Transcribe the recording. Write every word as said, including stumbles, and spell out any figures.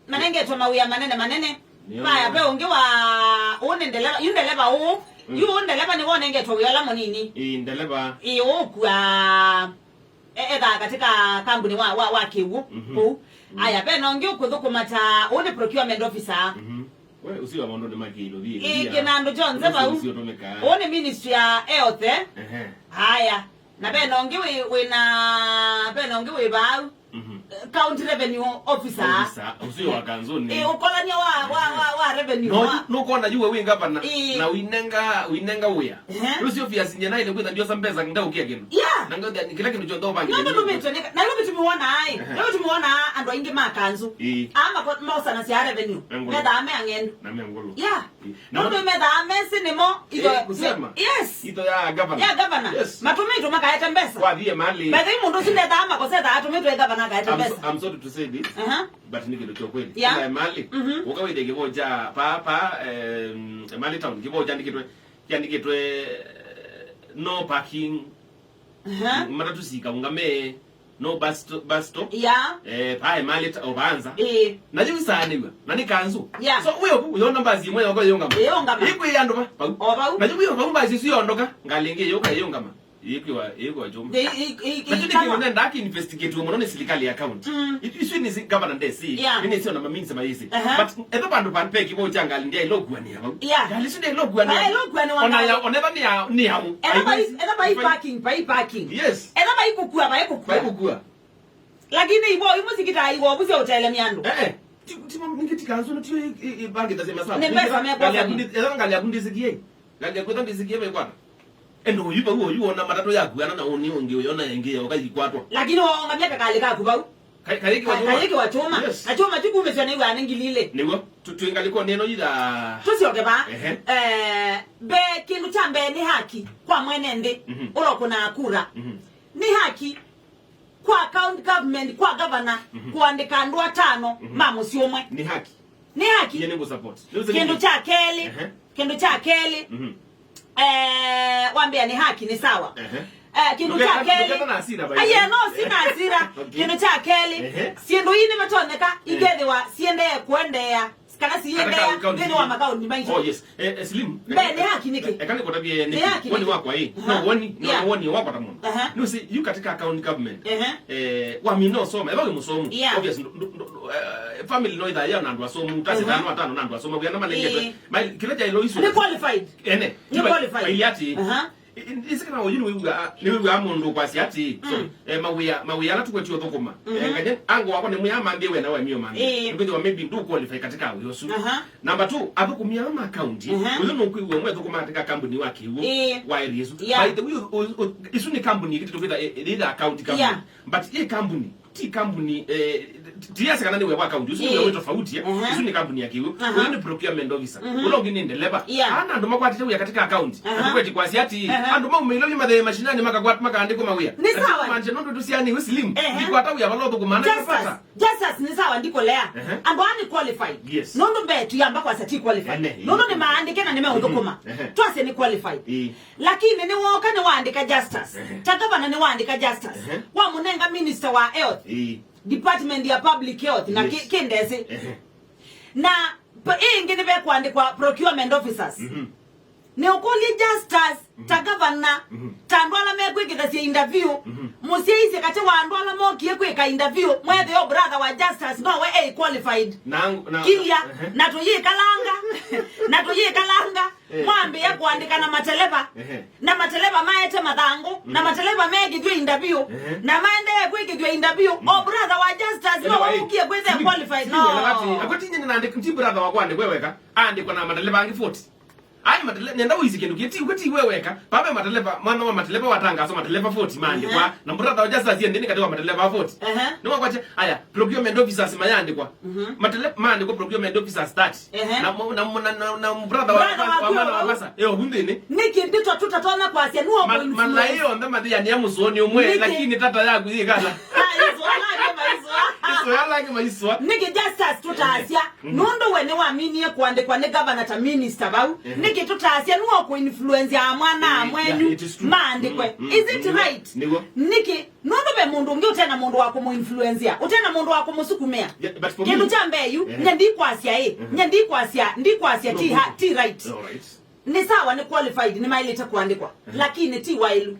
Manengetwe mawĩa manene manene. Nĩyo. Vaya, ve ũngĩ wa, ũũ nĩ ndeleva, yu ndeleva ũũ. Mm. Yu ũũ ndeleva nĩwe ũnengetwe wĩa ũla mũnini. Ĩĩ, ndeleva. Ĩĩ, ũkua, e-, ethaa katika kambuni wa, wa, wa kĩw'ũ, mhm, kũu. Mm. Aya, ve na ũngĩ ũkũthũkũma ta, ũũ nĩ procurement officer. Mhm. We, ũcio wa maũndũ nĩ makĩilo, thiĩ, ĩĩ, thiĩ, kĩnandũ kyonthe vau. Ũcio ũtũmĩkaa. Ũũ nĩ ministry ya health, eh? Ehe. Aya. Na ve na ũngĩ wĩ, wĩ na, ve na ũngĩ wĩ vau. Mhm. County Revenue Officer. Officer, ũcio wa kanzũnĩ. Eh, ũkolania wa, wa, wa, wa revenue, no, wa nũkwona yu we wĩ ngavana, ĩĩ, na ũinenga, ũinenga wĩa. Ehe. Rũcio office nyie naĩle kwĩtha ndiosa mbesa ndaũkia kĩndũ. Yeah. Na ngathĩa nĩ kĩla kĩndũ kyonthe ũvangĩte. No, no, nũmĩtwe nĩ, na nĩvo tũmĩwona aĩ. Ehe. Nĩvo tũmĩwona andũ aingĩ ma kanzũ. Ĩĩ. Aa mako-, maosana cia revenue. Engũlũ. Methaa me ang'endu. Na me ngũlũ. Yeah. Ĩĩ. Na nũndũ methaa mesĩ nĩmo. Itho, eh, kusema. Yes. Itho ya governor. Ya governor. Yes. Matũmĩtwe makaete mbesa. Wathie mali. By the way, mũndũ ũcio ndethaa makosa, ethaa atũmĩtwe nĩ governor akaete mbesa. I'm so, I'm sorry to say this, aha, but nĩ kĩndũ kya kweli. Yeah. Ila mali. Mhm. Ũka wĩthe kĩvoo kya pa, pa, em, mali town, kĩvoo kyandĩkĩtwe, kyandĩkĩtwe, eh, no parking. Aha. Matatu sikaungame. No bus sto-, bus stop. Yeah. Eh, pae mali ta, obanza. Eh. Na yu isaanĩw'a. Na nĩ kanzũ. Yeah. So, uyo, uyo na basi imwe yoko yongama. Yongama. Ikwi andũ ba, pau. O pau. Na yu uyo pau basi sio ondoka. Ngalingi yoka yongama. Ikwi wa, ikwi wa chuma. They, i, i, i, na yu nĩ kama kĩndũ nenda ki investigate mũno nĩ serikali ya county. Mm. It, isu nĩ si-, governor ndesi. Yeah. Nĩ sio na mamingi sema hizi. Aha. But etho bandu ban peki bo changa ndia ilokuwa ni hau. Yeah. Ngali sinde ilokuwa ni. Ba ilokuwa ni ona ya, ona ba ni ya, ni hau. Etha ba, etha ba parking, ba parking. Yes. Etha ba ikukua, ba ikukua. Ba ikukua. Lakini ibo imusikita ibo buze utele miando. Eh, eh. Ti, ti, ningi ti kanzu, ti, i, i, bangi tasema sana. Ni pesa mekosa. Ngali akundi, etha ngali akundi sikie. Ngali akundi sikie be kwana. Endo uyu pau uyu ona matatu yakuana na uni ungi uyu ona ingi yoka ikwatwa. Lakini waongamia kakali kaku pau. Ka-, kayĩkĩwa chuma. Kayĩkĩwa chuma. Yes. Na chuma kĩkumĩsya nĩ wĩa nĩ ngili ilĩ. Nĩw'o. Tu-, twĩ ngalĩkonĩ ĩno yitha. Tũsyoke vaa. Ehe. Eh, mbee, kĩndũ kya mbee nĩ haki kwa mwene nthĩ, mhm, ũla ũkũnaa kura. Mhm. Nĩ haki kwa county government, kwa governor, mhm, kũandĩka andũ atano, mhm, ma mũsyĩ ũmwe. Nĩ haki. Nĩ haki. Yeye nĩ support. Kĩndũ kya kelĩ, ehe, kĩndũ kya kelĩ, mhm, eh, wambĩa nĩ haki, nĩ sawa. Ehe. Eh, kĩndũ kya kelĩ. Ndũketha na hasira, by the way. Aiye, no, sina hasira. Okay. Kĩndũ kya kelĩ, ehe, syĩndũ ii nĩmatonyeka, eh, ikethĩwa siendee kũendeea, kana siendea nthĩnĩ wa makaũnti maitũ. Oh, yes. Eh, eh, Slim, mbee, nĩ haki nĩkĩ? Eka nĩkũtavye nĩkĩ? Nĩ haki nĩkĩ? Woni wakwa ĩ. Aha. No woni, no, yeah, woni wakwa ta mũndũ. Aha. Nĩũsĩ, yu katika county government, ehe, eh, wamina ũsoma, eva wĩ mũsomu. Yeah. Obvious, ndu-, ndu-, ndu-, eh, family no ithaa yao na andũ asomu, ta, mhm, sitano atano na andũ asomu, vya na malengete. Ĩĩ. Mai, kĩla kya ilo isu. Nĩ qualified. Ene. Nĩ qualified. Mai ati. Aha. I-, i-, isi kana oyu nĩwĩw'aa, nĩwĩw'aa mũndũ kwasya ati, so, mm, eh, mawĩa, mawĩa ala tũkwetio thũkũma. Mhm. Eh, nganye, ango wakwa nĩ mwĩa mambie wena wa mio mambie. Ĩĩ. Nĩkwĩthĩwa maybe ndũ qualify katika wĩa ũsu. Aha. Number two, athũkũmi ala ma county, mhm, ũyũ nũkwĩw'a ũmwe thũkũma katika kambuni wa kĩw'ũ, ĩĩ, wa area ĩsu. Yeah. By the way, ũ-, ũ-, ũ-, isu nĩ kambuni ĩkĩtĩtũkĩtha, ĩ-, ĩ-, ĩla county company. Yeah. But ĩ kambuni, ti kambuni, eh, ti, ti yasakana nĩ wĩa wa county, ũsu nĩ, ĩĩ, wĩa wĩ tofauti, eh. Aha. Ũsu nĩ kambuni ya kĩw'ũ. Aha. Ũyũ nĩ procurement officer. Mhm. Ũla ũngĩ nĩ ndeleva. Yeah. Ana andũ makwatĩte wĩa katika county. Aha. Atũkweti kwasya ati, aha, andũ maumĩile vyu mathee mashinani makakwat-, makaandĩkwa mawĩa. Nĩ sawa. Manje nũndũ tũsiani wĩ Slim. Ehe. Ndikwata wĩa vala ũthũkũmaa na Justus, ndipata. Justus, nĩ sawa, ndikũlea. Ehe. Andũ aa nĩ qualified. Yes. Nũndũ mbee tuyamba kwasya ti qualified. Ene, ĩĩ. Nũndũ nĩ maandĩke na nĩ meũthũkũma. Mhm. Ehe. Twasye nĩ qualified. Ĩĩ. Lakini nĩwooka nĩwaandĩka Justus. Ehe. Ta gavana nĩwaandĩka Justus. Ehe. Wamũnenga minister wa health. Ĩĩ. Department ya public health na, yes, kĩ-, kĩndesĩ. Ehe. Na p-, ĩngĩ nĩvekwandĩkwa procurement officers. Mhm. Nĩũkũlye Justus, mhm, ta gavana, mhm, ta andũ ala mekwĩkĩthasya interview, mhm, mũsyaisye katĩ wa andũ ala mokie kwĩka interview, mwethĩo brother wa Justus nowe e qualified. Na, na, kilia, ehe, na tũyĩkalanga, na tũyĩkalanga. Eh. Mwambĩĩa kũandĩka na mateleva. Ehe. Na mateleva maete mathangũ, na, mhm, mateleva mekĩthw'e interview, ehe, na maendee kwĩkĩthw'a interview. Mhm. O brother wa Justus, no, anyway, waukie kwĩthĩa qualified. No. Akwati nyina na ndi brother wa kwandĩkwe weka, andĩkwa na mateleva angĩ forty. Ai matele-, nenda ũisi kĩndũ kĩĩ, ti, ti we weka. Pambe mateleva, mwana wa mateleva watangaso mateleva forty maandĩkwa. Ehe. Na brother wa Justus yende nĩ katĩ wa mateleva forty. Ehe. Nĩ wakwatia, aya, procurement officers mayandĩkwa. Mhm. Matele-, maandĩkwa procurement officers thirty. Ehe. Na mo-, na mo-, na, na, na brother wa, brother wa, wa mwana wa Vasa. Eh, obu nthĩnĩ. Nĩkĩ ndĩtwa tũtatonya kwasya nũũ? Ma-, malaĩ onthe mathĩanĩa mũsũnĩ ũmwe, nĩkĩ? Lakini tata yaku yĩkala. Ah, Yesu, ala nĩ maiswa. Isoya langi maiswa. Nĩkĩ Justus tũtaasya? Nũndũ we nĩwaminie kũandĩkwa nĩ gavana ta minista vau. Nĩkĩ tũtaasya nĩwe ũkũinfluencia amwana amwenyu maandĩkwe? Is it right? Nĩkĩ? Nũndũ ve mũndũ ũngĩ ũte na mũndũ wa kũmũinfluencia, ũte na mũndũ wa kũmũsukumĩa. Kĩndũ kya mbee yu, nye ndikwasya ĩ, nye ndikwasya, ndikwasya ti ha- ti right. Nĩ sawa, nĩ qualified, nĩmaĩlĩte kũandĩkwa, lakini ti waĩlu.